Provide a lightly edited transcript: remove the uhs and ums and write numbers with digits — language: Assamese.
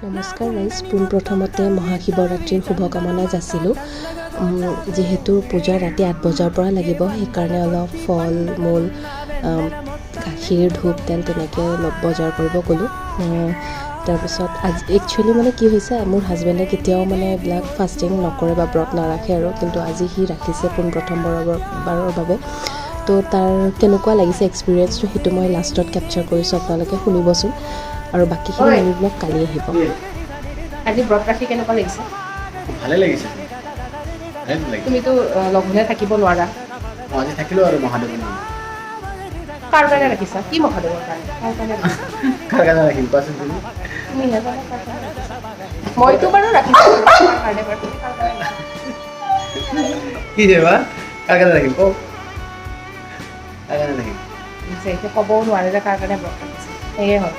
নমস্কাৰ ৰাইজ, পোনপ্ৰথমতে মহাশিৱৰাত্ৰিৰ শুভকামনা যাচিলোঁ। যিহেতু পূজা ৰাতি 8 বজাৰ পৰা লাগিব, সেইকাৰণে অলপ ফল মূল, গাখীৰ, ধূপ, তেল তেনেকৈ অলপ বজাৰ কৰিব গ'লোঁ। তাৰপিছত আজি একচুৱেলি মানে কি হৈছে, মোৰ হাজবেণ্ডে কেতিয়াও মানে এইবিলাক ফাষ্টিং নকৰে বা ব্ৰত নাৰাখে আৰু কিন্তু আজি সি ৰাখিছে পোনপ্ৰথমবাৰৰ বাৰৰ বাবে। তো তাৰ কেনেকুৱা লাগিছে এক্সপিৰিয়েঞ্চটো, সেইটো মই লাষ্টত কেপচাৰ কৰিছোঁ, আপোনালোকে শুনিবচোন। আৰু বাকীখিনি মিনি ব্লগ কালি আহিব। আজি ব্ৰত ৰাখি কেনেকুৱা লাগিছে? ভালে লাগিছে, ভালে লাগিছে। তুমিতো লঘোণে থাকিব নোৱাৰা। মই আজি থাকিলোঁ আৰু মহাদেৱৰ নাম। কাৰ কাৰণে ৰাখিছা? কি মহাদেৱৰ কাৰণে? কাৰ কাৰণে ৰাখিছা? কাৰ কাৰণে ৰাখিম কোৱাচোন তুমি? তুমি নাজানা কাৰ কাৰণে ৰাখিছা? মইতো বাৰু ৰাখিছোঁ তোমাৰ কাৰণে বাৰু, তুমি কাৰ কাৰণে ৰাখিছা? কি দেৱা, কাৰ কাৰণে ৰাখিম কওঁ? কাৰ কাৰণে ৰাখিম? পিছে এতিয়া ক'বও নোৱাৰে যে কাৰ কাৰণে ব্ৰত ৰাখিছে, সেয়ে হ'ল।